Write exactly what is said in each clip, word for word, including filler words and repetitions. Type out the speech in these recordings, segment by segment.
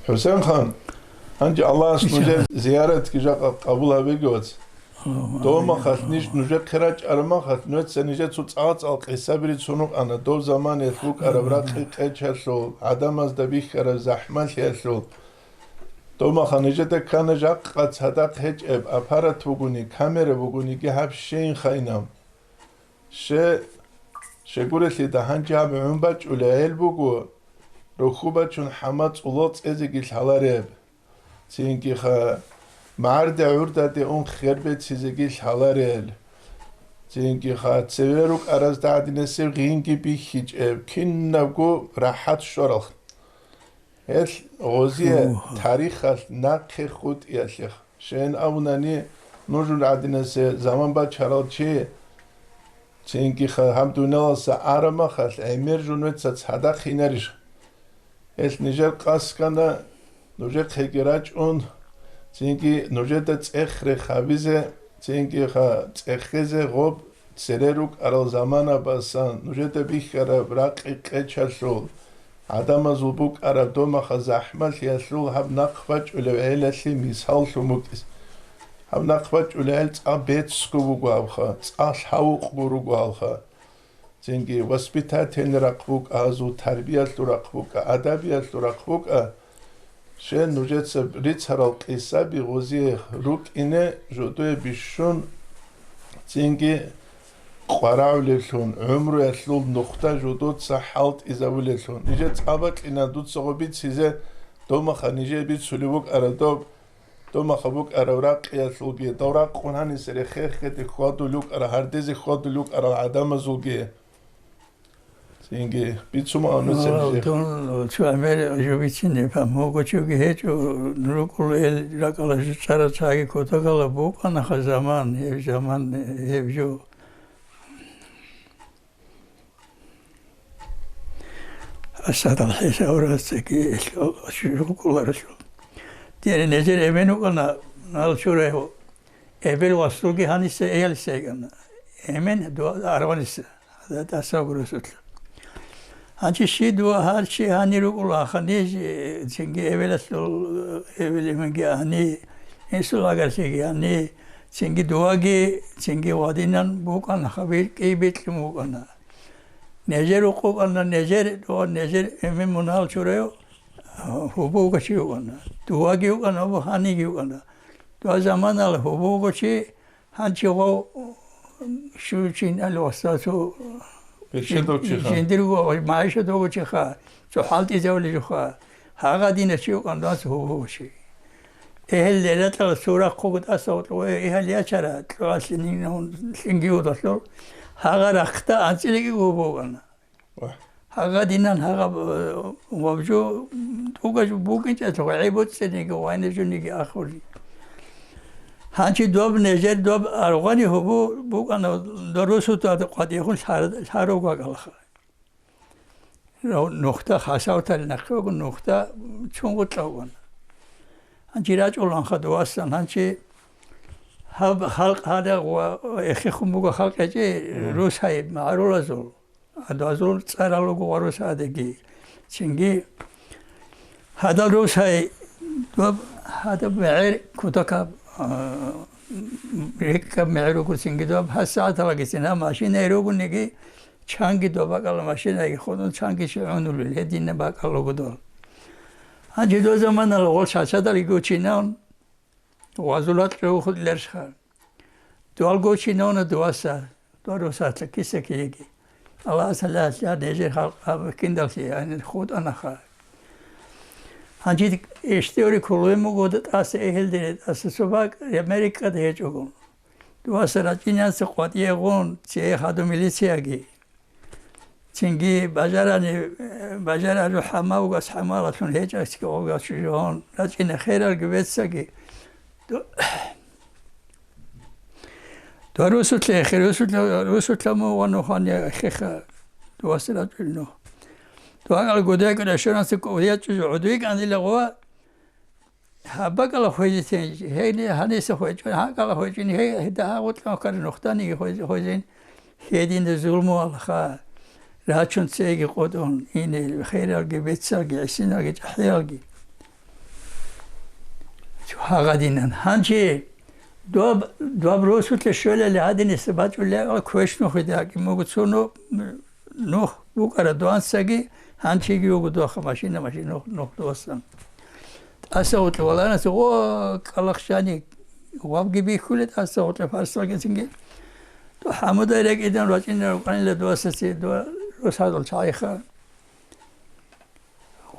ХӀусейнхан, гьанже Аллагьас нужер зияратги жакъа къабул гьабеги, вац. Домахалъ ниж нужехъе рачӀарамахалъ, нужеца нижецо цӀал-цӀал къисаби рицун рукӀана, дов заманиялъ букӀараб ракъи-къечалъул, гӀадамазда бихьараб захӀмалъиялъул. Домаха нижеда ккана жакъа цадахъ гьечӀеб аппарат бугони, камера бугониги гьаб щейин хайнаб. Ще, щегурелъида гьанже гьаб гӀун бачӀулей гӀел буго, рухьу бачун хӀама цӀулал цӀезеги лъалареб. Цинги-ха, магӀарде гӀурдаде ун хер бецизеги лъаларел. Цинги-ха, цеве рукӀаразда гӀадинасеб гъинги бихьичӀеб, кинабго рахӀат щварал. Гьел гъозие тарихалъ нахъе хутӀиялъе. Щайин абунани, нужул гӀадинасе заман бачарал чи, цинги-ха гьаб дуниялалъа арамахалъ гӀемер жо нужеца цадахъ инарищ? Гьелъ нижер къасгана нужехъеги рачӀун, цинги нужеда цӀех-рех гьабизе, цинги-ха цӀехезе гъоб цере рукӀарал заманабасан нужеда бихьараб ракъи-къечалъул, гӀадамазул букӀараб домаха захӀмалъиялъул гьаб нахъ бачӀулев гӀелалъе мисаллъун букӀиз. Гьаб нахъ бачӀулев гӀел цӀа бецго буго гьабха, цӀа лъавукъго руго гьалха. Цинги воспитательный рахъ букӀа, гьазул тарбиялъул рахъ букӀа, адабиялъул рахъ букӀа. Щай нужеца рицарал къисаби гъозие рукӀине жодое бищун, цинги къварагӀулевлъун, гӀумруялъул нухда жодоца хӀалтӀизабулевлъун. Нижер цӀа бакьина дуца гъо бицизе, домаха нижее бицулеб букӀараб доб, домаха букӀараб ракъиялъулги, дов ракъун гьаниса рехерхьеде хьвадулев вукӀарал, гьардезе хьвадулев вукӀарал гӀадамазулги. Цинги бицун мугӀан нуца нижехъ. Дун цо гӀемер жо бицине, памуго чуги гьечӀо, рукӀул эл ракӀалда жо цӀара цаги кутакала букӀанаха заман, гьеб заман, гьеб жо. Асадал хӀисаб рацаги рукӀуларалъул. Дире незер эмен вукӀана, нал чурай эбел васулги гьаниса эялиса йикӀана. Эмен дуа аргъаниса, гьадатӀаса гурусулъа. Гьанчи щи дуа гьар чи гьани рукӀула, аха ниж, э, цинги эбелалъул, э, эбел эменги гьани, инсул агарлъиги гьани, цинги дуаги, цинги гъадинан букӀана, хабир кӀи бикьун букӀана. Нежер рукъукъана, нежер дуа, нежер эмен мунагьал чурав, а, гьубуго чи вукӀана. Дуаги вукӀана, абу гьаниги вукӀана. Дуа заманала гьубуго чи, Гьанчи гъов щучин ал васасу Бечедав чиха. Жиндирго магӀишат вугочиха, цо хӀалтӀизавулежуха. Гьагъа дина чи вукӀан дас гьубугъ чи. Эхел лелатала сура хъугу тӀаса вукьу, э, эхел ячара, кьуалъинин лъинги удалъур. Гьагъа рахъда анцӀилиги гьубугъана. Вагь. Гьагъа динан гьагъа, э, вабжу, тӀугаж букӀинчӀелъугъ, гӀеб буцӀцӀиниги, вайнажуниги ахури. Гьанчи доб нежер доб аргъани гьубу букӀана, дорусутад къватӀихун лъар-, лъаруг вакӀалха. Нухда хасавтали нахъе вуго, нухда чунгъутӀа вугана. Гьанчи рачӀуланха дувасан, гьанчи гьаб халкъ гьадагъ ва эхихъун буго халкъ гьечӀи, Мгм. Рус гьай магӀарулазул. Гьадазул цӀарал руго ва рус гьадиги. Цинги гьадал рус гьай, доб гьадаб мегӀер кутакаб, а, рикӀкӀаб мегӀер руго цинги доб. ГьасагӀаталагицин гьаб машинай ругониги, чанги доб бакӀалда машинайги хутӀун, чанги чи гӀунулел, гьединаб бакӀал руго дол. Гьанже дол заманалда гъол чачадалги гучинавун, Вазулат чӀухъулелъха. Дуал гочинавна дуваса, дуа росатла киса киеги. Аллагьас гьалалъа нежер халкъ гьаб киндалъи гьанир хутӀанаха. Гьанжи эштеори кулугӀин буго тӀаса эхелдире, тӀаса цо бакӀ Америкада гьечӀого. Дуваса рачӀинанца къватӀиягъун цее хадуб милицияги. Цинги бажарани, э, бажарару хӀама вугас хӀамалалъун гьечӀаски гъовгас жугьун рачӀина хералги бецаги. Ду-, дуа русутлъе, хир русутлъа-, русутлъа мугъа нухани хеха дуас рачӀул нух. Дуа кьал гудайкӀун ашуранса кӀудияв чӀужу гӀудуйкӀанила гъова. Гьаб бакӀала хвезитин, гьейни гьаниса хвечӀун, гьакӀала хвечӀун, гьей, гьеда гьагъутлъан хъар нухданиги хвез-, хвезин, гьединда зулмуялха, рачун цеги къотӀун, ине хералги, бецалги, гӀисиналги, чӀахӀиялги. Гьагъадинан. Гьанчи доб, доб росулъе щолали гьадиниса бачӀулеб квеш нухида, гьакӀи мугу цо ну-, нух букӀара дуансаги, гьанчиги вуго дуаха машина, машина нух, нух дуасан. ТӀаса гъутӀа валанасе гъо кӀалахъ жани вабги бихьуле, тӀаса гъутӀа фарсалгицинги. То хӀамудай рекӀидан рачӀинарав кӀанила дуасасе дуа росадал чагӀиха.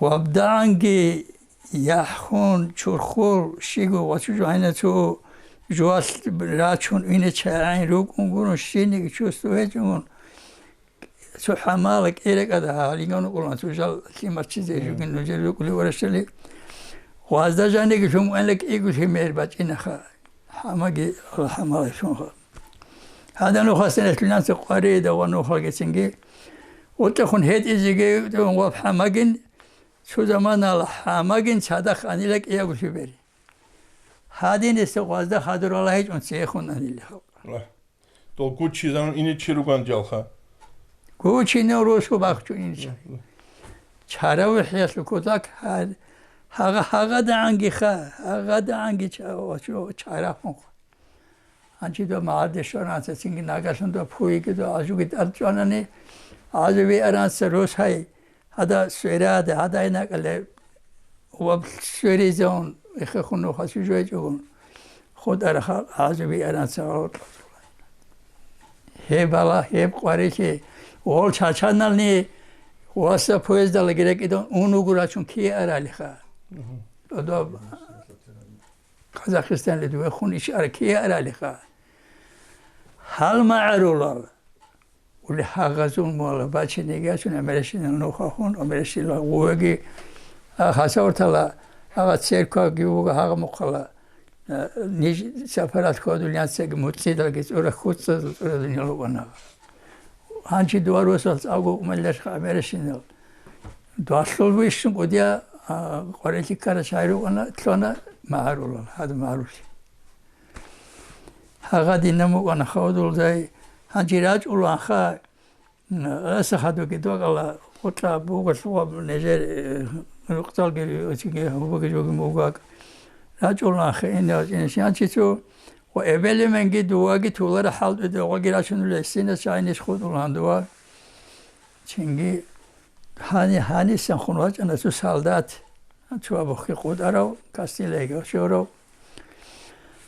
ВабдагӀанги яхӀхун, чурхул, щиго ва чӀужугӀина цо жуалъ рачун ине чагӀин рукӀун гурун, щиниги чувство гьечӀогун, цо хӀамала кӀерекӀада гьалиган укӀулан, цо жал лъимачизе жугин нужер рукӀулев варащали, гъвазда жаниги лъумгӀела кӀиго лъимер бачӀинаха. ХӀамаги Аллагь хӀамалайлъунха. Гьадан нухасда нилъ нанца къваригӀида ва нухалгицинги. ГъутӀехун гьетӀизеги ваб хӀамагин, цо заманала хӀамагин цадахъ анила кӀиябго лъибери. Гьадинисда гъвазда хадур алагьичӀун цехун анила халкъ. Ва. Дол гуччи заман ине чи руган жалха. Гучинев росу бахчу иничай. Чаравихьиялъул кутак гьа-, гьагъа-, гьагъадагӀангиха, гьагъадагӀанги ча-, ча-, чарахунха. Гьанчи доб магӀарде щваран цацинги нагалъун доб хьуйги доб гӀажуги тӀад чӀванани, гӀажу виаранца рос гьай, гьада свераде, гьада гьайнакӀале ва сверизавун, эхехун нухалъ жугьечӀогун, хутӀарахъа гӀажу виаранца гъоркьазул. Гьеб бала, гьеб къварилъи, гъол чачанални васа поездалги рекӀидан ун вуго рачун кие аралиха. Мгм. Доб Казахстаналде вехун иш ара кие аралиха. Гьал магӀарулал ули гьагъазул мугьала бачине гьечӀун, амерещинал нухахун, амерещинал гъуеги, а, хасавартала, агъа церкваги вуга гьагъа мухъала, а, ниж сапарат хьвадулин яцаги муцӀидалги цӀура хьуцӀазул цӀура дуниял рукӀана. Гьанчи дуа росал цӀакъго умеллъарха амерещинал. Дуалъул вищун кӀудия, а, къварилъи ккарачагӀи рукӀана, лъуна магӀарулал, гьад магӀарулъи. Гьагъадинаб букӀана хавдулдай, гьанже рачӀуланха, м, аса хадуги дагъала, хутӀа бугелъ ва нижер, э, рукъзалги, гьубаги жоги мугаг. РачӀуланха ине вачӀине шанчицу, ва эбелименги дуваги тулара хӀалтӀуде гъоги рачунуле синас чагӀинищ хутӀулан дува. Чинги гьани-, гьанисанхъун вачӀана цо солдат, цо абухъги къутӀарав, Кастилияги щорав.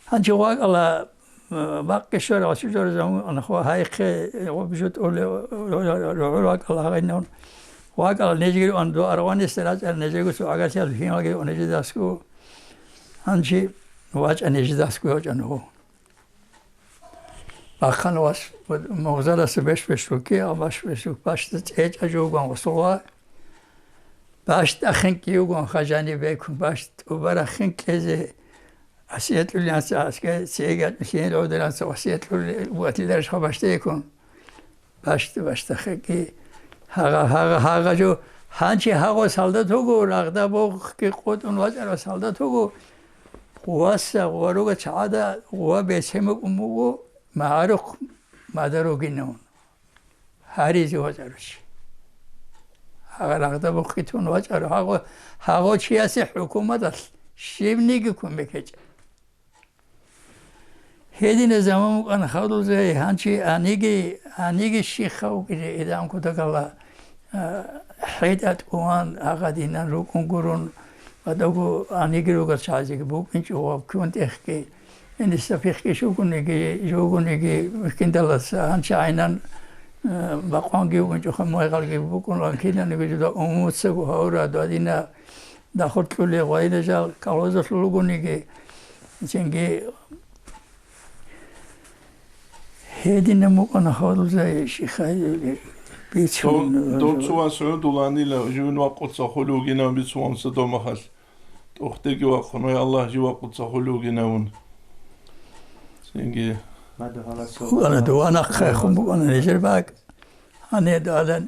Гьанчи вакӀала, э, бакъги щварав, щужарав заман, гьайхъе, э, гъоб жутӀулев, э, рогӀур вакӀала гьагъинав. ВакӀала нижги руан, дуа аргъваниса рачӀара нижего цо гӀагарлъиялъ киналги руан нижедасго. Гьанчи вачӀа нижедасго вачӀана гьо. Бахъана вас мугъзараса беш-беш руки, а баш-беш рук башда цӀечӀа жуган гъусула. Баш тӀахин кӀиюгун хажани бекун, баш тӀубарахин кьезе асиятуллинца аскай цеги лъин гӀодеранца васиятлъули ватилараш хабашта бекун. Башта, башта хеки. Гьагъа, гьагъа, гьагъа жо. Гьанчи гьагъо солдат вуго, рагъда бохъги къотӀун вачӀарав солдат вуго. Гъуваса, гъуваруга чагӀада, гъува бецин букӀун буго, магӀарухъ мадару гинавун. Гьаризе вачӀаручи. Гьагъа рагъда бухъи тун вачӀару. Гьагъо, гьагъо чиясе хӀукуматалъ щибниги кумек гьечӀеб. Гьедина заман букӀана хадузе, гьанчи аниги, аниги щихъа вукӀине идам кутакала, а, хӀетӀа тӀуван, агъадинан рукӀун гурун, ва дагу аниги ругел чагӀазеги букӀинчӀо ва ккун тӀехги, гьениса пихъги шугуниги, жугуниги, мискиндалас гьанчи гӀайнан, а, бакъванги вукӀинчӀоха, мугӀалги букӀун, ва кинаниги жуда умуцаго гьавра, дадина, дахур кьулел гъвайила жал колхозалъул ругониги, цинги гьединаб букӀана хадузай шихай бицун. Дов цо вас гӀодуланила, живин вакъуца хулугинав бицун ца домахалъ. ТӀухьдеги вахъун, вай Аллагь, жив вакъуца хулугинавун. Цинги. БукӀана дова нахъа хун букӀана нижер бакӀ. Гьанед ала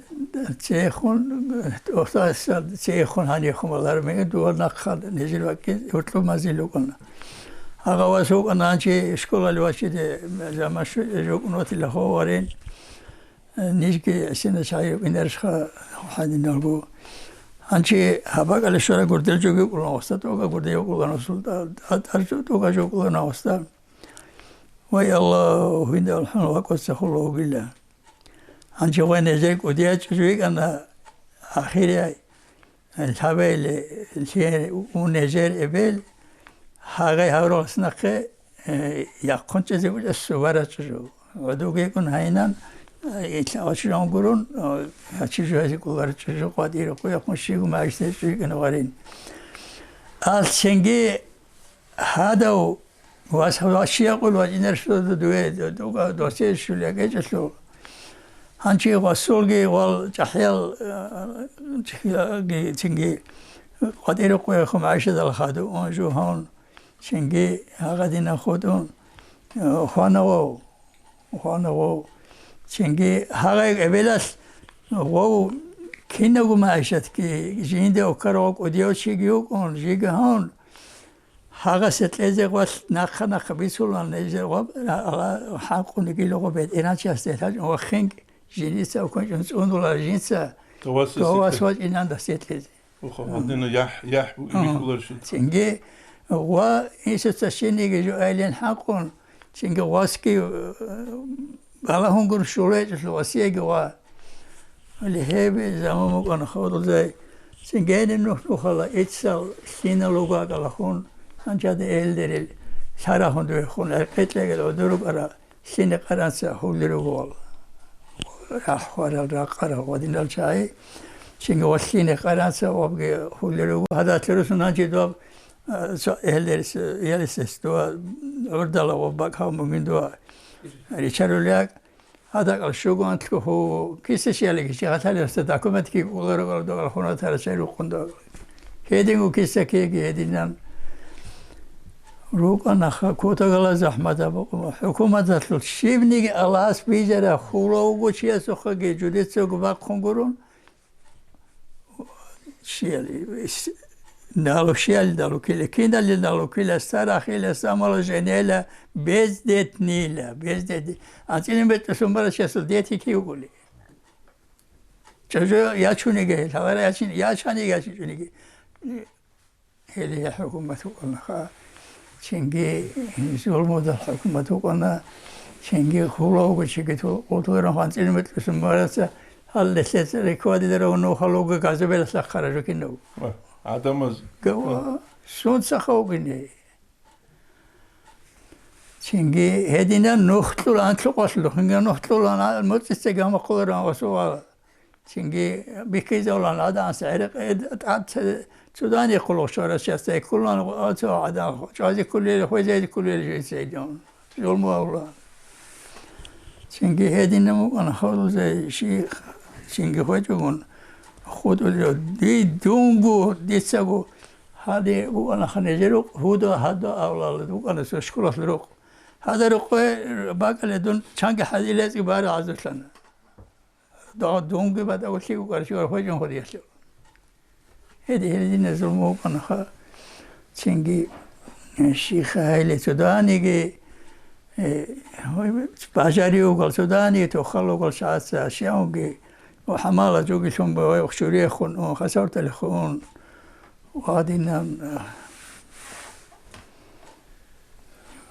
цехун, тӀохтаса цехун гьанихун валар меги дугьал нахъа нижер вакӀи гьуртлъуб мазил рукӀана. Агъа вас вукӀана гьанчи школали вачиде заман шу-, жукӀун ватила ховарин. Нижги сина чагӀи рукӀинарищха гьадиналго. Гьанчи гьаб бакӀалде щвараб гурдел жо букӀуна гъосда, тӀокӀаб гурдел букӀуна гъосда, тӀа-, тӀа-, тӀа-, тӀокӀаб жо букӀуна гъосда. Вай Аллагь, гьинда алхӀан вакӀоца хула вугила. Гьанчи гъой нежер кӀудияй чӀужу йикӀана, ахирияй, лъабейле, лъе-, у нежер эбел, гьагъай гьавралъ нахъе, э, яхъун чӀезе бучӀа субара чӀужу. ГӀодов гекӀун гьайнан, э, лъагӀачи жан гурун, э, гьачи жугьазе кӀолар чӀужу къватӀире къуяхъун щиго магӀишде чӀужу йикӀана гъарин. Алъ цинги гьадав Вас, вас щай гьикъун вачӀинарищ дуда дуе, дуда досие щулиги гьечӀелъул. Гьанчи васулги вал чӀахӀиял, э, чӀахӀиялги цинги къватӀире къуяхъун ГӀайшадал хадув ун жугьун, цинги гьагъадинаб хутӀун, э, хвана вав, хвана вав. Цинги гьагъай эбелалъ вав кинабго магӀишатги жинде оккарав кӀудияв чиги вукӀун, жиги гьавун, Гьагъасе кьезе гъвалъ нахъа-нахъа бицулан, гьезде гъоб-, ра-, ра-, хӀакъуни гилогъо бетӀерачасде лъачӀун ва хинкӀ жинца вукӀинчӀун цӀунула жинца Гавасасе гавас кье. вачӀинан дасде кьезе. Уха, гьадина яхӀ, яхӀ бу-, Ага. бихьуларищ? Цинги ва инсуца щиниги жо айлен хӀакъун, цинги гъвасги, э, балагьунгун щулечӀелъул васиеги ва Лихьеби заман букӀана хавдулзай, цинги гьениб нух-нухала иццал лъиналуго акӀалахун, гьанчада элдерил лъарагьун дуехун, гӀеркъи кьегел гӀодор рукӀара лъине къаранца хӀулли ругоал. Рахъварал, ракъарал гъодинал чагӀи, цинги ва лъине къаранца вабги хӀулли руго. Гьадалъ русун гьанчи доб, а, цо элдерис, ялисес дуа гӀурдала ва бакӀ гьав мугин дуа ричарулиак. Гьадакьал щуго анлъго гьу, киса щиялиги чи гьалъалевса документги кӀоларо, кӀоларо, догӀал хунатара чай рукъун догӀал. Гьединго киса кеги гьединан рукӀанаха, кутагала захӀмат абукъума. ХӀукуматалъул щибниги Аллагьас бижара хулавго чиясухъаги жудецаго бахъун гурун, Щияли-, с-, налукьиялда лукьила, киналилда лукьила, сарахила, самоложениела, бездетнила, бездетни-, анцӀила бетӀер сумбарачиясул дети кив гули? ЧӀужу ячуниги, лъалара ячин-, ячани ячинчӀуниги. Гьеле хӀукумат вукӀана ха. Цинги зулмудал хӀукумат вукӀана, цинги хулавго чиги ту-, тулгӀуран хъван цӀилмутӀлъусун бараца, гьаллалъе цӀерикквадидарав нухалуго газубелалъа хъаражукинав. Ва гӀадамаз. Гава, сунца хавгине. Цинги гьединан нухлъул анлъукъалъулъ, хинга нухлъулан а-, муцӀица гьамахъуларан ва сугъала. Цинги бихьизавлан гӀаданас гӀерекъе тӀад цо-, цо дани хъулухъ щварас частай ккулан, цо гӀадан чӀвазе ккулел, хвезазе ккулел жинцайдун. Зулму авлан. Цинги гьединаб букӀана хавлузе ших, цинги хвечӀогун хутӀулев. Ди-, дунго, дицаго гьаде букӀана ханежерукъ, гьудо гьадо авлал букӀана цо школалъ рукъ. Гьадарукъе бакӀале дун чанги хӀадилецӀи бара гӀазулъана. Дагъ дунги батӀа улъи гукъарчи ва хвечӀун худиялъе. Гьеди гьединазул мукъанаха цинги, э, шихайли цоданиги, э, бажариугал цоданиги, тохалугал шагьаца шиявги, ва хӀамала жугилъун ба ва чурехун, ва хасарталихун, ва гьадинан, э,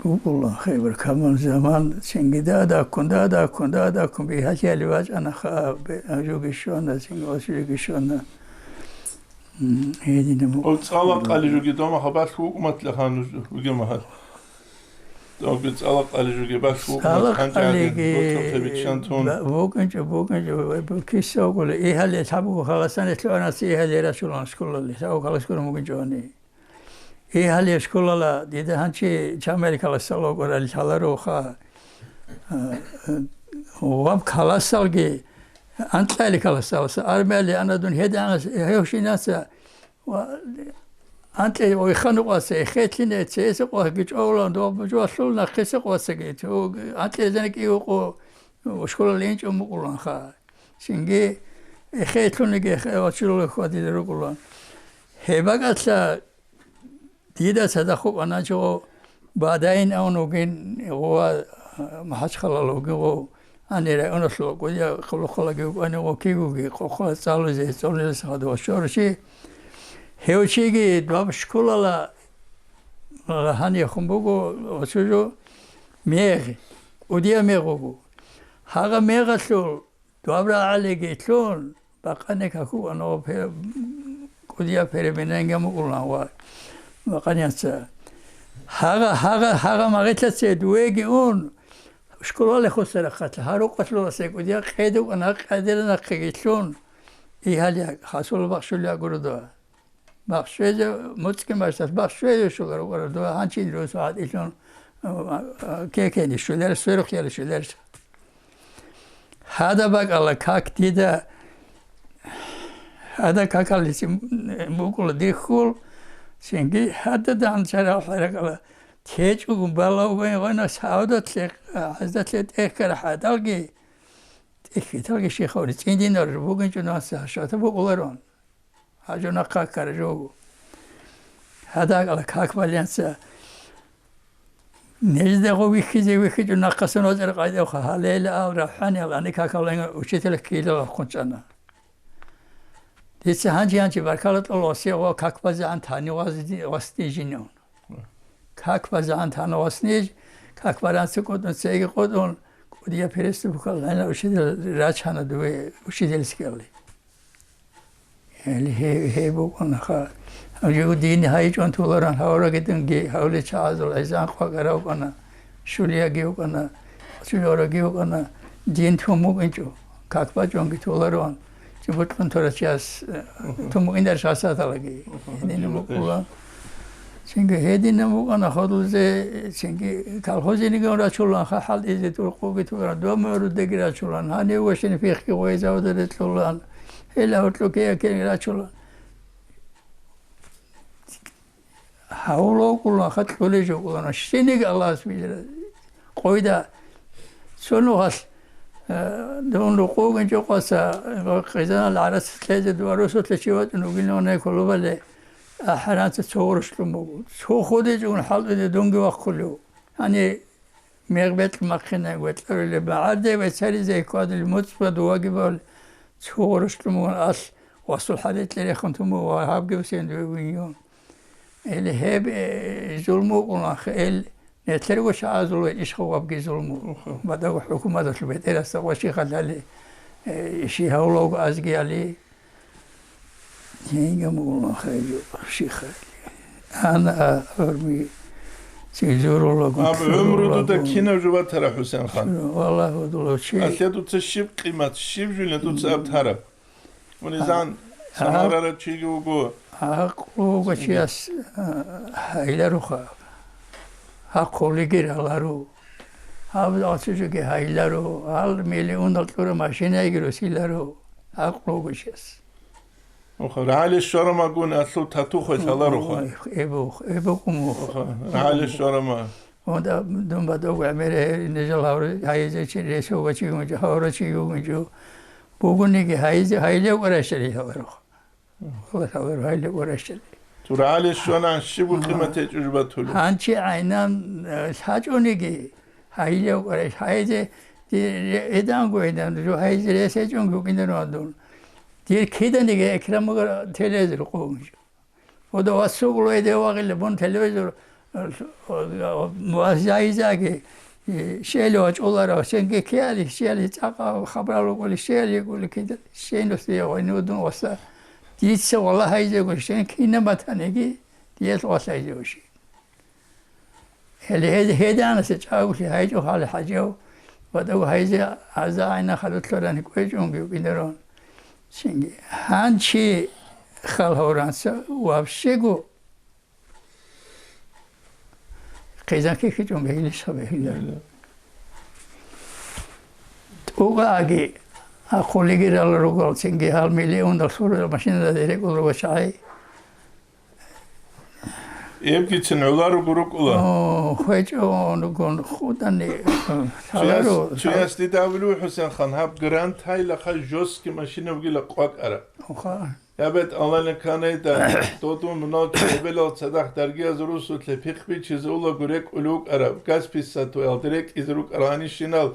Букъулла хайбар каман заман, цинги дадаккун, дадаккун, дадаккун, бихьалъиялли вачӀана ха, бе-, жуги щвана, цинги ва жуги щвана. М, гьедина му-, О, цӀала къали жуги дома хабалъ вукӀматла хан руги магьал. Доги цӀала къали жуги балъ вукӀмат ЦӀала ханчӀаги, къалиги, боцӀухъе биччан тун. Ба-, букӀинчӀо, букӀинчӀо, бу-, киса вукӀула, ихьале лъабго халасан лъугӀанаси ихьале рачулан школале, лъабго халас гуро мугинчӀо гьани. Гье, гьале школала дида гьанчи чамали каласал вукӀарали лъалароха. А, а, ваб каласалги анкьали каласалса армияле ана дун гьедигӀанас гьевщинаса ва анкье ойханукъаса эхетлъине цеэсакъваги чӀолан доб жуалъул нахъесакъвасаги. Цо анкье зенекӀи вукъу школале инчӀо мукъуланха. Цинги эхетлъуниги эхе вачулал хьвадизе рукӀулан. Гьеб бакӀалъа Дида цадахъ вукӀана жо Бадайин авун вугин, гъова, МахӀачхъалал вугин гъов. Ани районалъул кӀудияв хъулухъалаги вукӀани гъокигоги, къокъола цӀалузе, цӀолниласа хадув щорчи. Гьев чиги доб школала гьанихун буго, оцужу мегъ, кӀудияв мегъ вуго. Гьагъа мегъалъул доб рагӀалиги лъун, бакъани каку анав пе-, кӀудияв переменангам вукӀулан ва бакъаниянца. Гьагъа, гьагъа, гьагъа магъилъаце дуеги ун, школале хусарахъалъ, гьарукъалъуласе кӀудияв къедукӀана, къедира нахъеги лъун, игьалияб хасула бахщулияб гурудуа. Бахщвезе муцӀги маждас, бахщвезе щолар вукӀарав дуа гьанчин русу гьатӀилъун, а, а, кекени щолер, сверухъ яли щолер. Гьада бакӀала как дида, гьада какалиси букӀула дихьул, цинги гьада дагьанчарал хӀеракӀала течӀого балавгойн гъойна сагӀудатлъе, гӀаздатлъе тӀехькара хӀадалги, тӀехьиталги щихъаври цӀиндинар бугинчӀо нанса шата букӀуларун. Гьажуна какара жого. Гьадакьала как баленца. Ниждего вихьизе вихьичӀо нахъасан вацӀар къайдавха, гьалейла ал рахӀаниял ани какалайна учитель ккелал хъунчӀана. Дица гьанчи-гьанчи баркала тӀолосигъо как базегӀан тани васни-, васнижинун. Как базегӀан тана васниж, как баранца кӀутӀун цеги къотӀун, кӀудия переступкал гьанна учитель рачана дуе учительскали. Гьел гье-, гьеб букӀунаха. Гьанже дин гьайчӀун толаран гьаврагидунги гьавли чагӀазул гӀезан къвакӀаравкъана, шулияги вукӀана, чӀужураги вукӀана, дин тун букӀинчӀо, как бачӀунги толаран, чи бутӀун торачияс, э, тун букӀиндар шасаталаги. Дин букӀула. Цинги гьединаб букӀана ходлузе, цинги колхозинигун рачулан, ха хӀалтӀизе туркъуги тугара, дома рудеги рачулан, гьанив ващин пихъги гъвей завода рекьулан, гьела гьоркьо кея-кеян рачулан. Гьавула вукӀулан ха кьулей жо вукӀулан, щиниг Аллагьас вижара. Къойда цо нухалъ, э, дун рукъугин чӀукъаса, къизанал гӀарац кьезе дуа росулъа чи вачӀун вугилан гьай кулубале, АхӀаранца цо гъурущ кьун буго. Цо худичӀгун хӀалтӀуде дунги вахъулев. Гьанир мегъ бекь махъинай ветӀарулеб магӀарде вецаризе кквадулеб муцӀба дугьаги бал цо гъурущ кьун бугун алъ васул хӀадекьлъи рехун тун буго ва гьабги усен дуе винюн. Или гьеб, э, зулму вукӀун ахӀи, ил нилъерго чагӀазул ва ишгъугъабги зулму. Уху. Бадаго хӀукуматалъул бетӀерасда гъвашихъалъали, э, щи гьавлого азги али. Гьенга мугӀлан хайжу, шихали. Ана а гӀурми цӀизурулагун, Аб гӀумру дуда кинав жубатара, ХӀусен хан? Валлагь, дулав чи. Алъя дуца щиб къимат, щиб жуна дуца аб тараб? Унизан, а, самарара чиги вуго. ГӀакълу вуго чияс, а, гьайларуха. Гьахъулигир гьалару. Гьаб алцужуги гьайларо, гьал миллионал кьура машинайги русиларо, гӀакълу вуго чияс. Уха, рагӀали щварамагун алъул тату хвел гьаларуха. Ой, эбу, эбу кумуха. Уха, рагӀали щварама. Онда дун бадав гӀемер нижал гьаври гьайзе чи ресо вачи гунчу, гьавра чи гунчу. Бугуниги гьайзе, гьайлев гӀарашари гьаларуха. Аллагь гьавар гьайле уращали. Турали щванан щиб къимат гьечӀо жубатулев? Гьанчи гӀайнан, э, лъачӀониги, гьайле уращ-, гьайзе, ди-, ре-, эданго эдан, жо гьайзе рес гьечӀонги вукӀинарун дун. Дир киданиги экранмугар телевизор къугъунчӀо. Ода васугулу эде вагъиле бун телевизор, э, э, э, вазайзаги, э, щели вачӀуларо, сенги киали, щели цӀакъа хабрал рукӀули, щели гули кида, щенус дие гъойнудун васа. Дица вала гьайзе гушен, кина батаниги, диялъ валъайзе гуши. Гьеле гьед-, гьеданасе чӀагулъи гьайчӀо хали хӀажав, ватӀав гьайзе аза гӀайна халутлъарани кӀвечӀунги вукӀинарун. Цинги гьанчи хал гьавранца вообще-го хъизан ккечӀун бегьилищ гьаб бегьилар. ТӀугъаги ахъулигирал ругал цинги гьал миллиондал сурал машинададе рекӀул руго чагӀи. Эбгицин гӀоларуго рукӀула. О, хвечӀо нугун худани, цуяс, лъаларо. Цуяс дида абулев, ХӀусен хан, гьаб грант гьайла хъа жесткий машина вугила къвакӀара. Оха. Я бетӀ Аллагьни канайда, додун мунагьчи эбелал цадахъ даргияз русулъе пихъ бичизе улаго рекӀулев вукӀарав, газ писатуялда рекӀизе рукӀарал гьанищинал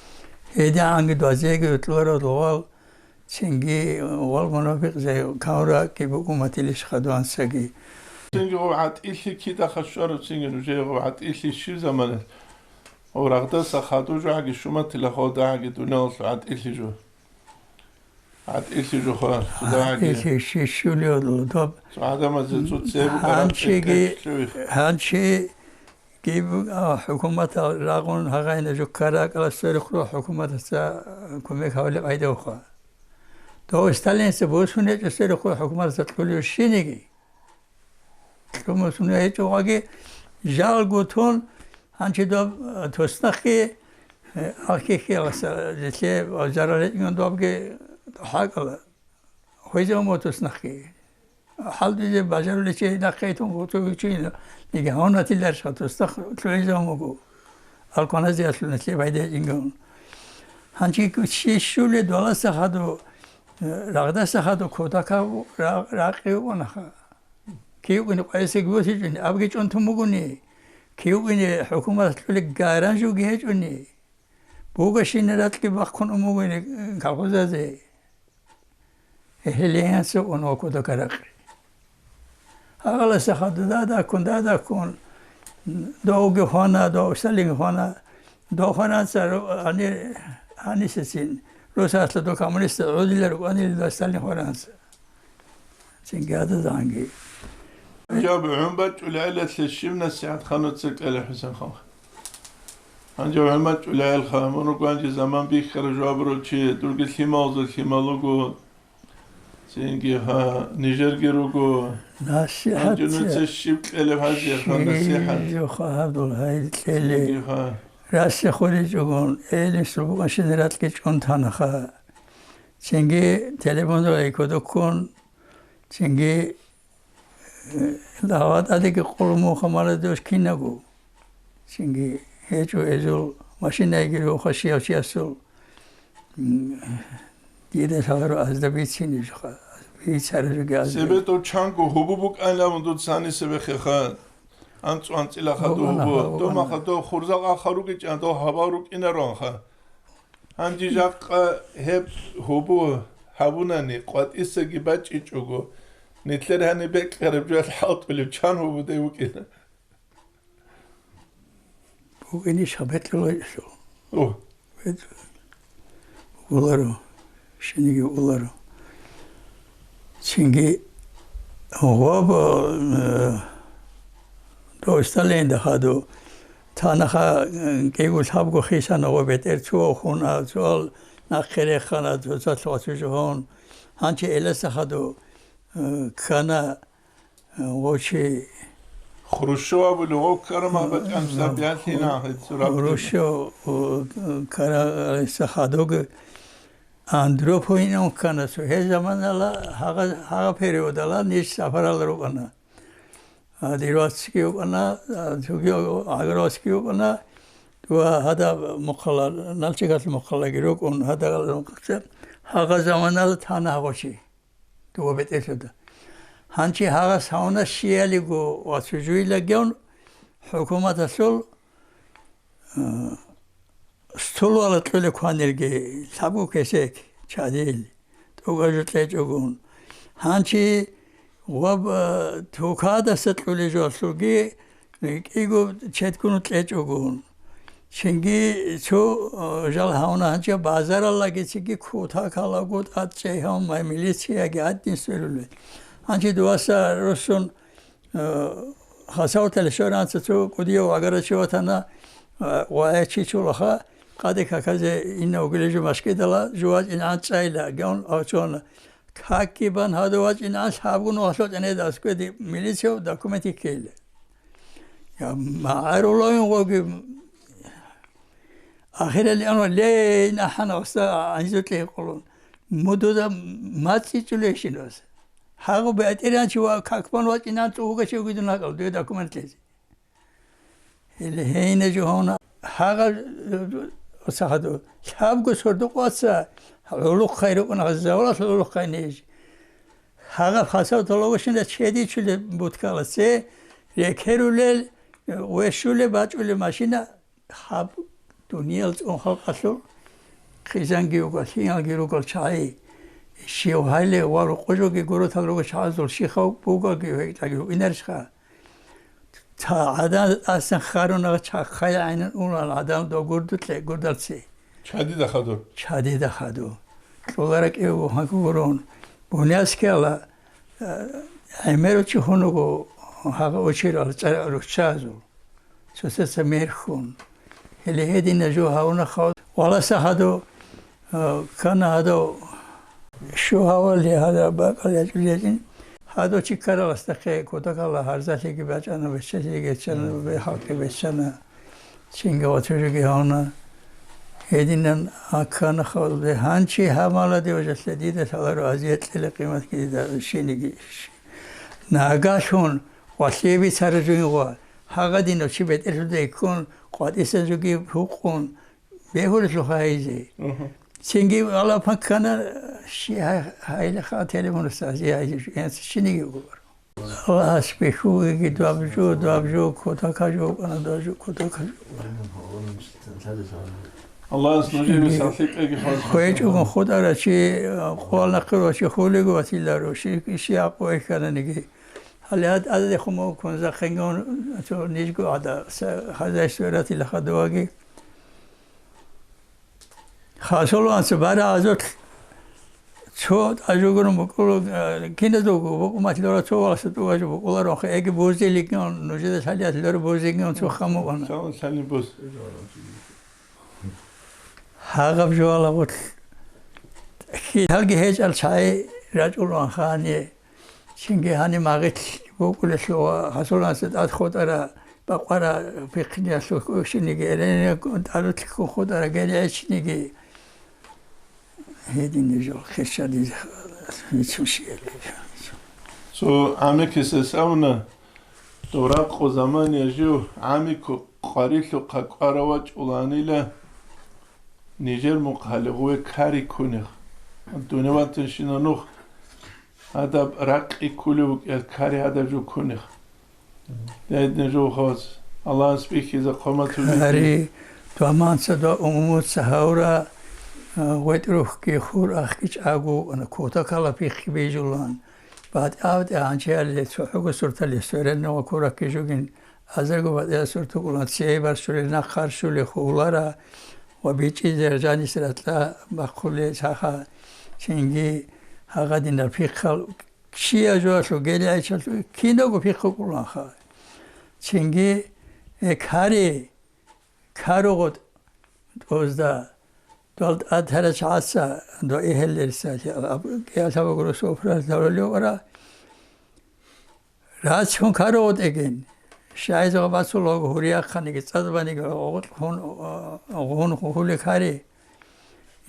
ГьедигӀанги дозеги утлуарал гъвал, цинги гъвал мунапикъзай камуракги буго матилищха дуансаги. Цинги гъов гӀатӀилъи кидаха щвараб, цинги нужее гъов гӀатӀилъи щиб заманалъ? Гъов рагъдаса хадув жо гьаги шуматила, гъов дагьаги дуниялалъул гӀатӀилъи жо. ГӀатӀилъи жо хва, суда гьаги. ГӀатӀилъи щи щулев доб. Цо гӀадамазе цо цебу гьанчиги, гьанчи гиб, а, хӀукуматал рагъун гьагъайна жуккара кӀаласверухъ хӀукуматаца кумек гьавли пайда ухъа. Дов Сталинца босун гьечӀо сверухъ хӀукуматаца кьулев щиниги. Кьумусун гьечӀо ваги жалго тун, гьанчи доб, а, туснахъги, э, ахкихьи аласа, жетлъе, а, зарал гьечӀун добги хӀакъала. Хвезе умо туснахъги. ХӀалдизе бажаруличи нахъе тун гъуцу вичи, диги гьавнатиларищха туснах лъугӀизе умуго. Алконазе алъуна лъе байде ингалун. Гьанчи щи щуле доласа хаду, э, рагъдаса хаду кодака ра-, ракъи унаха. Кив гуни къвайсиги босичӀуни, абги чӀунтун бугони, кив гуни хӀукумат лъули гаран жуги гьечӀони, бугощине ракьги бахъун умугони колхозазе. Гьелиянса ун вакуда каракъи. Гьаласа хадуда даккун, да даккун, довги хвана, дов Сталин хвана, дов хвананца ру-, ани-, анисецин, русалъа дов коммунист гӀодилар ванил дов Сталин хвананца. Цинги гьадазанги. Жаб гӀун бачӀулел гӀелалъе щиб насихӀат хануца кьела, ХӀусен халха? Гьанже гӀун бачӀулел гӀелха, мун руго гьанже заман бихьара жаваб ручи, дурги лъималазул лъимал руго, цинги гьа, нижерги руго. НасихӀат. Гьанже нуца щиб кьелеб гьазие ха насихӀат? Щиб жо хабдул гьай кьели? Цинги гьа. Расе хуричӀогун, эли субукъанщин ракьги чӀун танаха. Цинги телефонра кодоккун, цинги, э, дагъва тӀадеги къулмуха маладуш кинаго. Цинги гьечӀо эзул машинайги руха щияв чиясул. М, дида лъаларо азда бицине жуха, бицара жуги азда. Себетов чанго гьубу букӀайилан дуцани себехъеха. АнцӀу анцӀила хадув гьубу. Гьабуна, гьабуна. Домаха дов хурзал аха ругичӀан, дов гьабал рукӀинаронха. Гьанже жакъа гьеб гьубу гьабунани, къватӀисаги бачӀичӀого, нилъер гьаниб бекьараб жоялъ хӀалтӀулев чан гьубудай вукӀина? БукӀинищ гьаб бекьулайчӀо? О. Бет-, вуларо, шиниги вуларо. Цинги гъоб, э, дов Сталинда хаду, танаха, э, кӀиго лъабго хисана гъоб бетӀер цо хун, а, цоал нахъе рехана, цо цалъ вацу жугьун. Гьанчи эласа хаду, э, ккана, э, гъочи. Хрущев абули гъов ккарама бачӀан сабиялъина гьецо раб. Хрущев, о, ккара, эласа хадуги, Андропов инев ккана цо. Гьеб заманала гьагъа, гьагъа периодала ниж сапарал рукӀана. А, Дирвацкий вукӀана, а, цоги Агровский вукӀана, ва гьада мухъала, Налчикалъ мухъалаги рукӀун, гьада мухъаца, гьагъа заманала тана гъочи, дова бетӀерлъуда. Гьанчи гьагъас гьавна щиялиго ва цужуйлагиян хӀукуматалъул, а, Столвала кьулеб кванилги лъабго кесек чадил, тӀугажу кьечӀогун. Гьанчи ва, э, тукадаса кьулеб жоялъулги кӀиго четкуну кьечӀогун. Чинги цо, э, жал гьавна гьанчи базараллагицинги кутакалаго тӀад чӀей гьавун май милицияги гьадин сверулел. Гьанчи дуваса руссун Э, Хасаваталъе щваранца цо кӀудияв вагара чи ватана, э, ва гьев чи чолаха, къаде каказе инна вугилев жо машкидала, жо вачӀинегӀан чӀайила, гавн авчӀвана. Какги бан гьадав вачӀинегӀан лъабгун вахлъо тӀенеда аскӀведе милицияв документи ккейила. Я, магӀарулавин гъоги, ахирали анва лейин ахӀана васда гӀанизутлъи гьикъулун. Мудуда мацӀичӀулейщин вас. Гьагъу бетӀеран чи ва какбан вачӀинан цӀугуга чи вугидун гьакъал дуе документ лъезе. Или гьейна жо гьавна гьагъа, э, сахаду. Лъабго сордукъ ваца гӀулухъай рукӀун, гъазавлалъ гӀулухъай ниж. Гьагъа фасав толовощина чедичулеб буткаласе, рекерулел, э, вешулеб бачӀулеб машина, гьаб дуниял цӀун халкъалъул Хъизанги ругел, лъиялги ругел чагӀи, щив гьайле ва рукъужоги гурутал руго чагӀазул щихав бугоги гьекӀаги гьуинарищха? Та гӀадан тӀасан харунагъ чахъай гӀайнан унал гӀадан дов гурдулъе гурдалци. Чадида хадур. Чадида хадур. Кьола ракӀив гьанкӀ гурун. Бунияскиала, э, гӀемеру чи хьунуго гьагъа учирал цӀар-, руччазул. Цоцаца мерхьун. Гьеле гьедина жо гьавуна хав-, валаса хадув, а, ккана гьадав, щу гьавали гьадаб бакӀал ячӀул ячӀин. Гьадав чи ккараласдахъе кутакала гьарзалъиги бачӀана, бечелъиги гьечӀана, бе-, халкъи бечана, цинги ва чужуги гьавна. Гьединан а ккана хавалде, гьанчи гьаб маладе важалъе дида лъаларо азият кьела къиматги дида щиниги. Нагагьлъун ва лъебицара жугьин гъва, гьагъадинав чи бетӀерлъуда иккун, къватӀисан жуги гьукъун, бегьулелъул хайзе. Мгм. Цинги алапа ккана, щи гьай-, гьайла ха телефонуса, зи гьайзе жугьин, щиниги гур. Аллагьас бихьугеги, даб жо, даб жо, кутака жо, кӀана даб жо, кутака жо. Аллагьас нужее салхӀикъеги хвалхӀа. ХвечӀого хутӀара чи, къвал нахъе ва чи хулего ватиларо, щи, щи гӀакъу эхьананиги. Гьале гьад-, гьададехун мукӀун захъингун, цо нижго гьада, са-, хозяйство ратила хадуваги. Хасуланца бара азот цо тӀажугурун букӀула, э, киназулго букӀумат лъура цо валаса тӀугажу букӀуларонха, эги бузилигион, нужеда лъалият лъура бузигион цо хамугъана. Цо лъани буз. Гьагъаб жугьалагъулъ хьалги гьечӀал чагӀи рачӀулван хани, цинги гьани магъилъ букӀулелъул ва гьасуланца тӀад хутӀара бакъвара пихъиниялъул кӀущиниги, эренигун тӀарутлъикӀун хутӀара гелгӀечиниги. Гьедин жо хирчадизе мицун щиялъе. Цо гӀамекисес абуна, дов ракъу замания жив гӀамику къварилъухъа кӀваравачӀуланила, нижер мухъали гъуве кари кунех. Дуневатанщина нух гьадаб ракъи ккулев вукӀа, кари гьадаб жо кунех. Дайдна жо хавац, Аллагьас бихьиза хъваматуллъи. Кари, таманца да умумуца гьавра, а, гъветӀ рухьги хур ахги чӀаго, ана, кутакала пихъи бижулан. БатӀа-батӀа гьанчаяле цохӀого суртале сверенного куракги жугин, азарго батӀа суртукӀулан цей барщуле, нахъ харщуле хулара ва бичӀчӀизе жанис ратӀа бахъуле саха, цинги гьагъадинал пихъал Щияжуялъул гелигӀечалъул киналго пихъукӀуланха. Цинги, э, кари, каругъу тӀозда, дол тӀад гьарачагӀаца, до игьеллерса, кӀиялъабагуро софра лъалулев вара. Рацун каругъу тӀеген. Щайза бацулаго гьуриахъаниги, цӀадбаниги гъун, гъун хуле кари.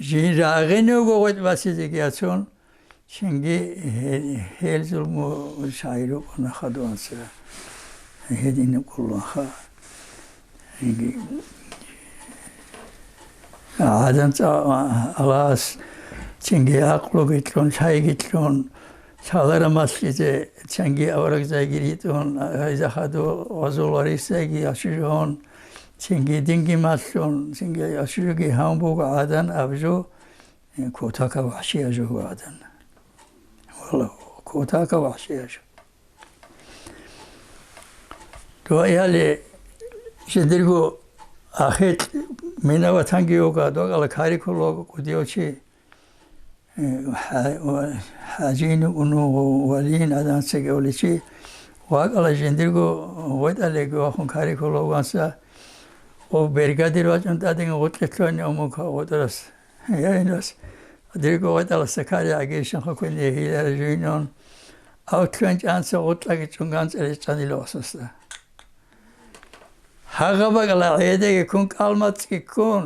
Жин рагъинего гъветӀ басизеги яцун, цинги гье-, гьел зулму шагьир рукӀуна хадуанца. Гьедин кколаха. Цинги гӀадан цӀа-, Аллагьас цинги гӀакълуги кьун, шайги кьун, лъалара малъизе, цинги аварагзайги ритӀун, гьайза хаду гъазул варисзайги ачужун, цинги динги малъун, цинги ачужуги гьан буго гӀадан абжу, э, кутака вахӀшия жуго гӀадан. Валлагь, кутака вахӀшия жу. Дугьаяли жиндирго ахикь мина ватанги йога, догала карикулого кудиочи. Э, хӀа-, ва-, хӀажин унугъу валин гӀадан цегавличи вакӀала жиндирго гъветӀалеги вахун карикулавганса, ов бергадир вачӀун тӀадин гъутӀлъи лъугьани амука гъутӀарас. Яинас, дирго гъветӀаласа кари гӀагейщинха квен гьигьилара жуйнун, ав лъугьин чӀанца гъутӀлаги чӀун ганцӀаричӀанила васасда. Гьагъа бакӀала гӀедаги ккун, кӀалмацӀги ккун,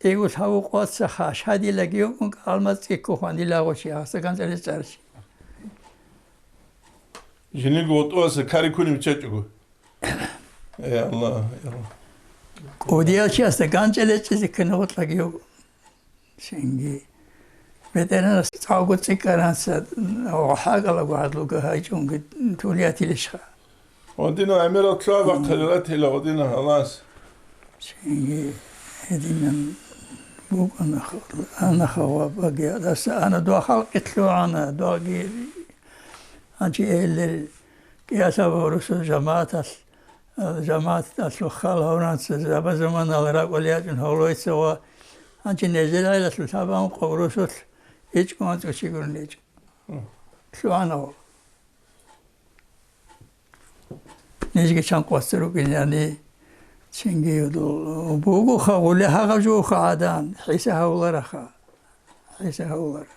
кӀиго лъабу къваца хашадилаги йукӀун кӀалмацӀги ккухъанила гъочи гьасда ганцӀаричӀарчи. Жиниго гъутӀуаса кари куни биччачӀого. Э, Аллагь, э, Аллагь. КӀудияв чиясда ганчӀалечӀизе ккани гъутӀлаги йукӀун. Цинги БетӀергьанас цӀакъго цӀикӀкӀаранца, гьагъалаго гьадлуга гьайчӀунги тулиятилищха. Гъодина гӀемерал лъугьа бахъалила тела гъодина халас. Цинги гьединан БукӀана ха-, ана хавабаги, даса ана дуа халкъи лъугӀана, дуаги. Гьанчи эйлел кӀиасаб гьорусул жамааталъ, а, жамааталъул хал гьавранца заба-заманал ракӀулей ячӀун гьавлойца ва гьанчи нижер гӀелалъул гьабун къаврусулъ ичӀго анцӀго чи гурони ичӀ. ЛъугӀана гьав. Нижги чан къватӀ рукӀинани, цинги бугоха, гъуле гьагъаб жугьуха гӀадан, хӀиса гьавлараха, хӀиса гьавлара.